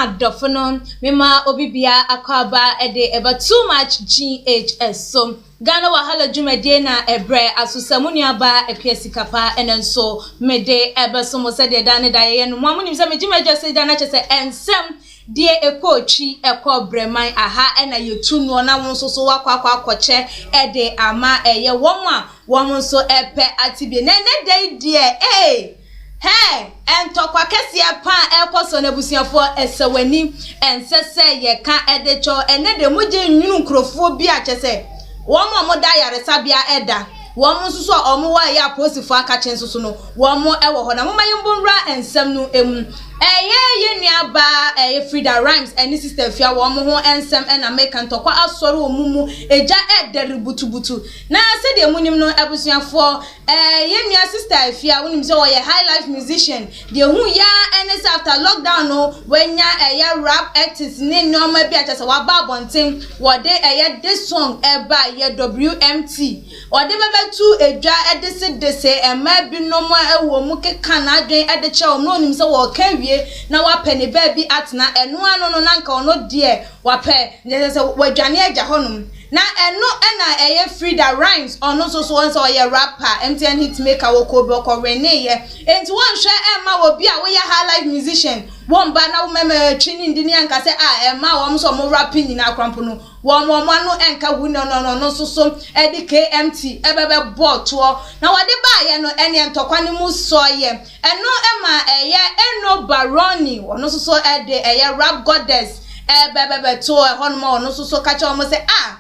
adɔfo no, mema obi bia akwaaba de ɛba Too Much GHS so. Ghana Wahala dwumadie na ɛbrɛ aso sɛ mo nuabaa Akua Sikapa ɛnɛ nso mede ɛbɛso mo sɛdeɛ da ne da yɛyɛ no. Mo a monim sɛ megye m'adwa sɛ gya no akyɛ sɛ ɛnsɛm deɛ ɛkɔ twi ɛkɔ brɛman aha ɛna yɛtu noɔ na wo nso so wakɔ akɔ akɔkyɛ ɛde ama ɛyɛ wɔn a wɔn nso ɛpɛ atibie. Na ɛnɛ da yi deɛ ee! Hey! Ntɔkwa kɛseɛ paa ɛrekɔ so no abusuafoɔ ɛsɛ w'ani ɛnsɛ sɛ yɛka ɛde kyɛw ɛnɛ deɛ mogye nwunu nkurɔfoɔ bi a kyɛ sɛ wɔn a wɔda ayaresabea ɛda wɔn nso so a wɔn wɔ ɛyɛ apolisifoɔ akakye nso so no wɔn ɛwɔ hɔ na moma yɛn bɔ nwura nsɛm no emu ɛyɛ yɛn nua baa ɛyɛ Frida Rhymes ɛne Sister Afia wɔn ho nsɛm ɛna meka ntɔkwa asɔre wɔn mu egya ɛdɛre butubutu na sɛdeɛ munim no abusuafoɔ Eh yɛn nua sister Afia wonim sɛ ɔyɛ high life musician deɛ ehu ya ɛne sɛ after lockdown no wanya ɛyɛ rap artist ne nneɛma bi a kyɛ sɛ waba abɔnten wɔde ɛyɛ this song ɛba yɛ WMT ɔde bɛbɛtu edwa ɛde se de se ɛma binom ɛwɔ mu keka n'adwen ɛde kyerɛ wɔn na onim sɛ wɔka awie na wapɛ ne baabi atena ɛno ano no na nka ɔno deɛ wapɛ ne sɛ wadwane agya hɔnom. Na ɛno na ɛyɛ Frida Rhymes, ɔno nso so wɔn sɛ ɔyɛ rapper, MTN hitmaker wɔ kɔɔ bi ɔkɔ winneeɛ. Enti wɔnhwɛ ɛmma obi a woyɛ highlife musician wɔmba na wo mɛmɛ twe ne ndi ne anka sɛ ah ɛmma wɔn nso wɔn rap nyinaa koraa mpo no wɔn wɔn ano ɛnka hu no no no ɔno nso so ɛde KMT ɛbɛbɛ bɔɔ toɔ na wɔde baayɛ no ɛneɛ ntɔkwa no mu sɔeɛ. Ɛno ma ɛyɛ Eno Baroni, ɔno nso so de ɛyɛ Rap Goddess ɛbɛbɛbɛto ɛhɔnom a ɔno nso so ka kyerɛ wɔn sɛ ah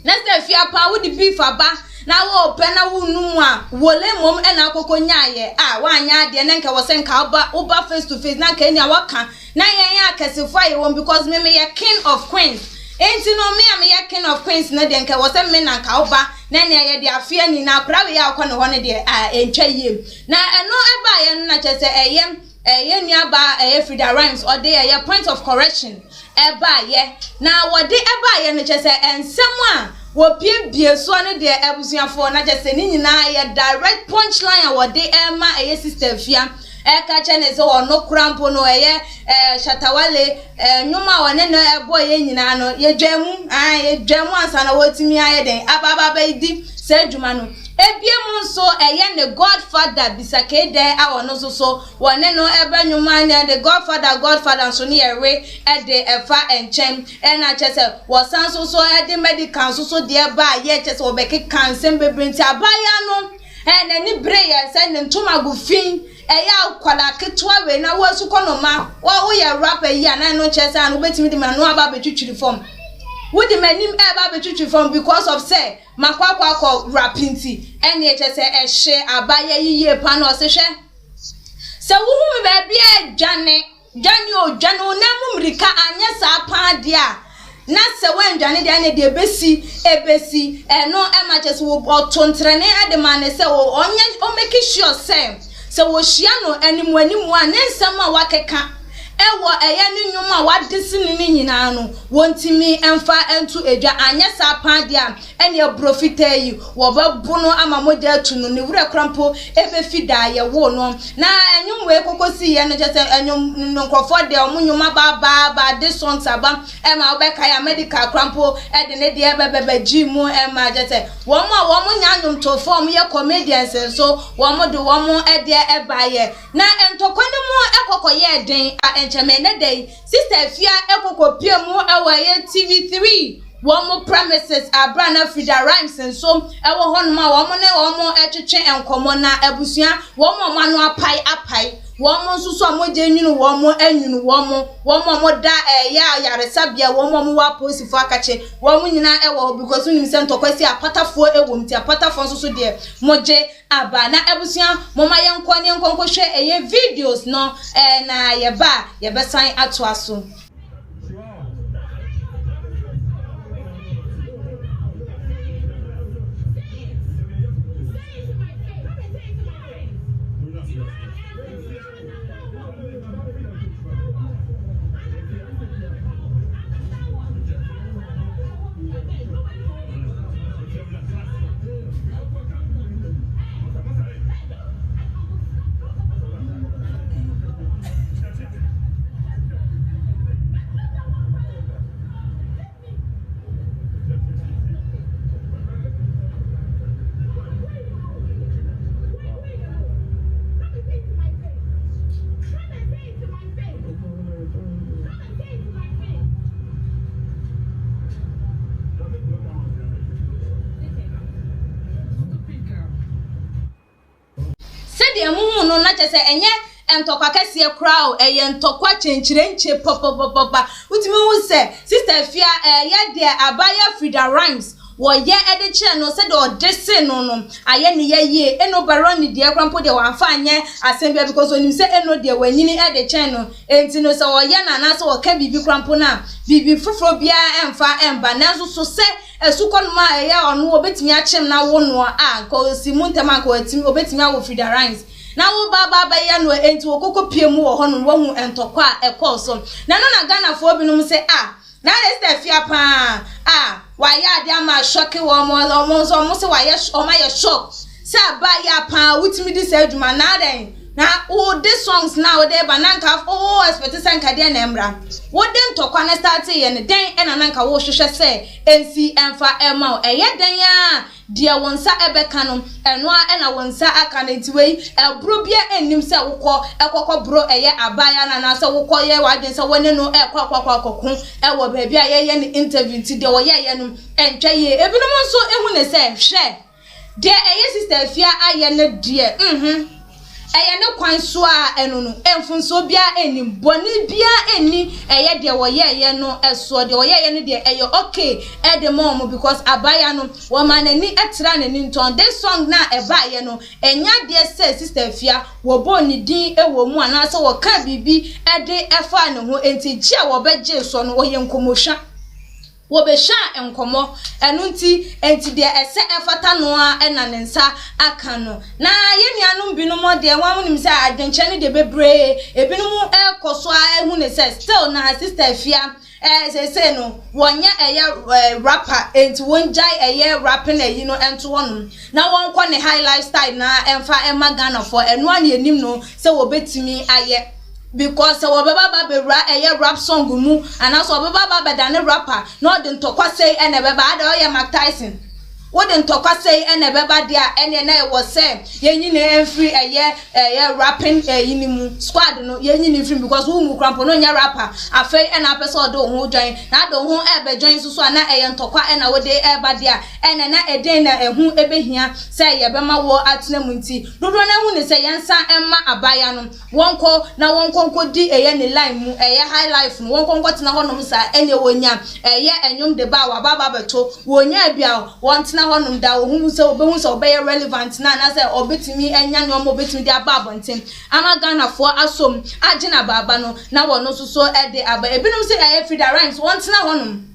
na sɛ afia paa wode beef aba na wɔpɛ na wonum a wole mmom ɛna akɔkɔ nyaayɛ a woanyɛ adeɛ na nka wɔ sɛ nka woba woba face to face na nka ɛnea waka na yɛn yɛ akɛsefo a yɛwɔ mu because me meyɛ king of queens enti no me a meyɛ king of queens no deɛ nka wɔ sɛ me na nka woba na nea yɛde afea ni na akora wei a wokɔ ne hɔ no deɛ a ɛntwa yie. Na ɛno baeɛ no na kyerɛ sɛ ɛyɛ ɛyɛ nuabaa ɛyɛ Frida Rhymes ɔde ɛyɛ point of correction ɛbaeɛ na wɔde ɛbaeɛ no kyerɛ sɛ nsɛm a wɔpiebie soɔ no deɛ abusuafoɔ na kyerɛ sɛ ne nyinaa yɛ direct punch line a wɔde ɛma ɛyɛ sister Afia ɛka kyerɛ ne sɛ ɔno kora mpo no ɛyɛ ɛɛ Shatawale ɛɛ nnwom a ɔne no ɛbɔ yɛ nyinaa no yɛdwa mu ɛɛ yɛdwa mu ansa na wɔtumi ayɛ den aba aba abɛdi saa adwuma no. Ebiem nso ɛyɛ ne godfather Bisakei Dɛ a ɔno nso so wɔne no ɛbɛ nnwom a ne de godfather godfather nso ne yɛwe ɛde ɛfa nkyɛn ɛna kyɛ sɛ wɔsan nso so ɛde medical nso so deɛ ba a yɛ kyɛ sɛ wɔbɛkeka nsɛm bebree nti abaayewa no ɛ n'ani bere yɛ sɛ ne ntoma gu fi ɛyɛ akwadaa ketewa wei na wo asukɔ no ma wo woyɛ rapper yi a na ɛno kyerɛ sɛ ano wobɛtumi de m'ano aba abɛtwitwiri fam wode m'anim ɛba abɛtwitwiri fam because of sɛ Makɔ akɔ akɔ rap nti ɛneɛ kyɛ sɛ ɛhye aba yɛ yiyie paa na ɔse hwɛ sɛ wohu me baabi a dwane dwane o dwane wo nan mu mmirika anyɛ saa paa deɛ a na sɛ woandwane deɛ ɛne deɛ ɛbɛsi ɛbɛsi ɛno ɛma kyɛ sɛ ɔto ntrɛne ɛde ma ne sɛ ɔnyɛ ɔmɛki sure sɛ sɛ wɔhyia no animu animu a ne nsɛm a wakeka ɛwɔ ɛyɛ ne nnwom a wade sini no nyinaa no, wɔntumi mfa nto dwa, anyɛ saa paa deɛ a, ɛnneɛ borɔ fitaa yi, wɔbɛbo no ama mogya atu no, ne werɛ koraa mpo bɛfi da a yɛwoo no. Na nnwom wei kɔkɔsiiɛ no, kyerɛ sɛ nnwom no nkurɔfoɔ deɛ wɔn nnwom aba aba aba, de songs aba, ɛma wobɛkae a medical koraa mpo de ne deɛ bɛbɛbɛgyee mu ɛma kyerɛ sɛ wɔn a wɔn nyɛ nnwomtofoɔ a wɔyɛ comedians nso, wɔn de wɔn deɛ baeɛ. Na ntɔkwa no mu kɔkɔyɛɛ den a nkyɛ me ɛnɛ da yi Sister Afia kɔkɔpie mu wɔ ɛyɛ TV3 wɔn premises abere a na Frida Rhymes nso wɔ hɔnom a wɔn ne wɔn twetwe nkɔmmɔ na abusua wɔn a wɔn ano apae apae wɔn nso so a mogya nwunu wɔn anwunu wɔn wɔn a wɔda ɛyɛ ayaresabea wɔn a wɔwɔ apolisifoɔ akakye wɔn nyinaa wɔ hɔ because wonim sɛ ntɔkwa si apatafoɔ wɔ mu nti apatafoɔ nso so deɛ mogye Aba na abusua momma yɛnkɔ ne yɛnkɔ nkɔhwɛ ɛyɛ videos no ɛɛ na yɛba a yɛbɛsan atoa so. Sɛdeɛ muhu no na kyerɛ sɛ ɛnyɛ ntɔkwa kɛseɛ koraa o, ɛyɛ ntɔkwa kyenkyerenkye papapapapa. Wotumi hu sɛ Sister Afia ɛyɛ deɛ abaayewa Frida Rhymes wɔyɛ de kyerɛ no sɛdeɛ ɔde se no no ayɛ ne yɛ yie. Eno Baroni deɛ koraa mpo deɛ wamfa anyɛ asɛm biara because onim sɛ Eno deɛ wanyini de kyɛn no. Enti no sɛ ɔyɛ no anaasɛ ɔka biribi koraa mpo no a, biribi foforɔ biara mfa mba. Nanso so sɛ Asukɔnoma a ɛyɛ ɔno obetumi akyem na awo no a, anka osi mu ntɛm a anka watumi obetumi awo Frida Rhines. Na wo ba aba abɛyɛ no enti wɔkɔkɔ pie mu wɔ hɔnom wahu ntɔkwa a ɛkɔɔ so. Na ɛno na Ghanafoɔ binom se ah na adɛn sɛ afia paa ah wayɛ adeɛ ama ashock wɔn wɔn nso wɔn se wayɛ wɔn ayɛ shock sɛ abaayewa paa wotumi di saa adwuma na adɛn na wode songs na wode ba na nka wo expect sɛ nka deɛ na ɛmmra wode ntɔkwa no start yɛ no dɛn ɛna na nka wohwehwɛ sɛ ɛnsi ɛmfa ɛma wo ɛyɛ dɛn a deɛ wo nsa ɛbɛka no ɛno a ɛna wo nsa aka no nti wei ɛboro bia ɛnnim sɛ wokɔ ɛkɔkɔ boro ɛyɛ abaayewa no anaasɛ wokɔ yɛ w'adwene sɛ wɔne no ɛkɔ akɔ akɔ akɔko ɛwɔ baabi a yɛyɛ no interview nti deɛ wɔyɛyɛ no ɛntwa yie ebinom nso ehu ne sɛ hwɛ Deɛ ɛyɛ sister Afia ayɛ no deɛ mhm ɛyɛ ne kwan so a ɛno no mfomsoɔ biara nnim bɔne biara nni ɛyɛ deɛ wɔyɛɛyɛ no soɔ deɛ wɔyɛɛyɛ no deɛ ɛyɛ okay ɛde ma wɔn because abaayewa no wɔmaa n'ani tra n'ani ntɔn this song no a ɛbaeɛ no ɛnyɛ adeɛ sɛ sister Afia wɔbɔɔ ne din wɔ mu anaasɛ wɔkaa biribi ɛde ɛfaa ne ho enti gye a wɔbɛgyee soɔ no ɔyɛ nkɔmmɔhwa. Wɔbɛhwaa nkɔmmɔ, ɛno nti, enti deɛ ɛsɛ ɛfata no ara na ne nsa aka no. Na yɛn nuanom binom deɛ, wɔn nim sɛ adwenkyerɛ no deɛ bebree, ebinom kɔ so ara hu no sɛ still na Sister Afia eh, seesei no, wɔnyɛ ɛyɛ eh, rapper, enti wɔngyae ɛyɛ rapping ayi no nto hɔnom, na wɔnkɔ ne high lifestyle no ara ɛmfa ɛma Ghanafoɔ, ɛno ara na yɛnim no sɛ wɔbɛtumi ayɛ. Because sɛ wɔbɛba aba abɛwura ɛyɛ rap song mu anaasɛ ɔbɛba aba abɛdane rapper na ɔde ntɔkwa sei ɛna ɛbɛba ada ɔyɛ Mark Tyson wode ntɔkwa sei ɛna ɛbɛba deɛ a ɛneɛ na ɛwɔ sɛ yɛnyi no mfiri ɛyɛ ɛyɛ rapping ɛyi no mu squad no yɛnyi no mfiri mu because wo mu kora mpo no nyɛ rapper afei ɛna apɛ sɛ ɔde wo ho join na ade wo ho ɛbɛ join nso so a na ɛyɛ ntɔkwa ɛna wode ɛba deɛ a ɛna na ɛdɛn na ɛho ɛbɛhia sɛ yɛbɛma wo atena mu nti dodoɔ no ahu ne sɛ yɛnsa ɛma abaya no Wɔnkɔ na wɔnkɔ nkɔdi ɛyɛ ne line mu, ɛyɛ high life no, wɔnkɔ nkɔtena hɔnom saa, ɛnneɛ wɔnya ɛyɛ ɛnwom de ba a wɔaba aba abɛto, wɔnyaa bi a wɔntena hɔnom daa, wɔhu sɛ wɔbɛhu sɛ ɔbɛyɛ relevant no anaasɛ ɔbɛtumi anya nneɛma a ɔbɛtumi de aba abɔnten ama Ghanafoɔ asom agye no abaaba no na wɔn nso so de aba. Ebinom sɛ ɛyɛ Frida Rhymes, wɔntena hɔnom.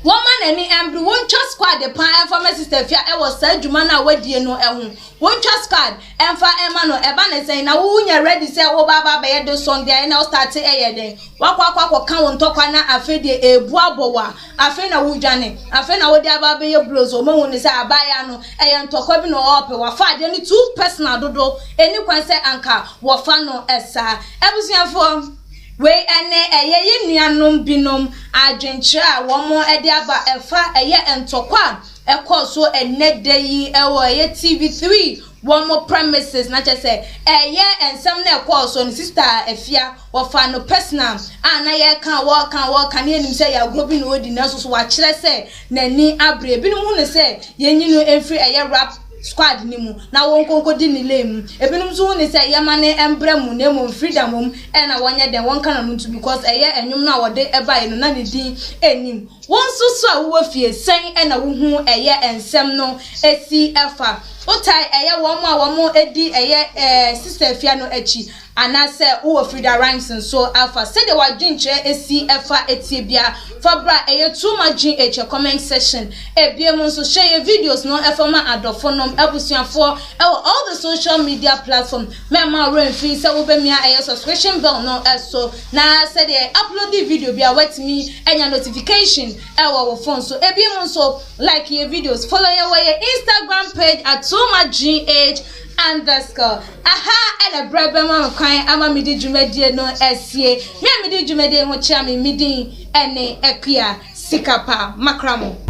Wɔmma n'ani mbere, wontwa squad paa mfa ma Sister Afia wɔ saa dwuma no a wadie no ho. Wontwa squad mfa mma no, ɛba ne sɛn na wo wonya ready sɛ woba aba abɛyɛ this song deɛ ɛna wo start yɛ dɛn? Wakɔ akɔ akɔka wo ntɔkwa na afei deɛ ɛrebu abɔ wo a, afei na wodwane, afei na wode aba abɛyɛ blows, wɔn ahu no sɛ abaayewa no ɛyɛ ntɔkwa bi na ɔɔpɛ, wafa adeɛ no too personal dodo, ɛnni kwan sɛ anka wɔfa no saa. Abusuafoɔ. Wei ne ɛyɛ yɛn nuanom binom adwenkyerɛ a wɔde aba ɛfa ɛyɛ ntɔkwa a ɛkɔɔ so ɛnnɛ da yi ɛwɔ ɛyɛ TV3 wɔn premises na kyerɛ sɛ ɛyɛ nsɛm na ɛkɔɔ so no sister Afia wɔfa no personal a na yɛka wɔka wɔka ne yɛnim sɛ yɛ agorɔ bi na ɔdi nanso so wakyerɛ sɛ n'ani abere ebinom hu no sɛ yɛnyi no mfiri ɛyɛ rap squad no mu na wɔnkɔ nkɔdi ne lane mu. Ebinom nso hu no sɛ yɛma no mbra mu na mmom freedom wɔ mu na wɔnyɛ dɛn wɔnka n'ano nto because ɛyɛ nnwom no a wɔde baeɛ no na ne din nnim. Wo nso so a wowɔ fie sɛn na wohu ɛyɛ nsɛm no si fa? Wotae ɛyɛ wɔn a wɔdi ɛyɛ Sister Afia no akyi Anaasɛ wowɔ Frida Rhymes nso afa sɛdeɛ w'adwenkyerɛ si fa tie biara fa bra ɛyɛ too much GH comment section. Ebiem nso share yɛ videos no fa ma adɔfo nom, abusuafoɔ ɛwɔ all the social media platform. Mɛmma wo werɛ mfiri sɛ wobɛmia ɛyɛ subscription bell no so na sɛdeɛ yɛ uploadi video biara woatumi anya notification ɛwɔ wo phone so. Ebiem nso like yɛ videos, follow yɛn wɔ yɛ Instagram page at too much GH underscore. Aha na berɛ bɛma me kwan ama mede dwumadie no asie. Me a mede dwumadie yi ho kyea me, me din ne Akua Sikapa Makramo.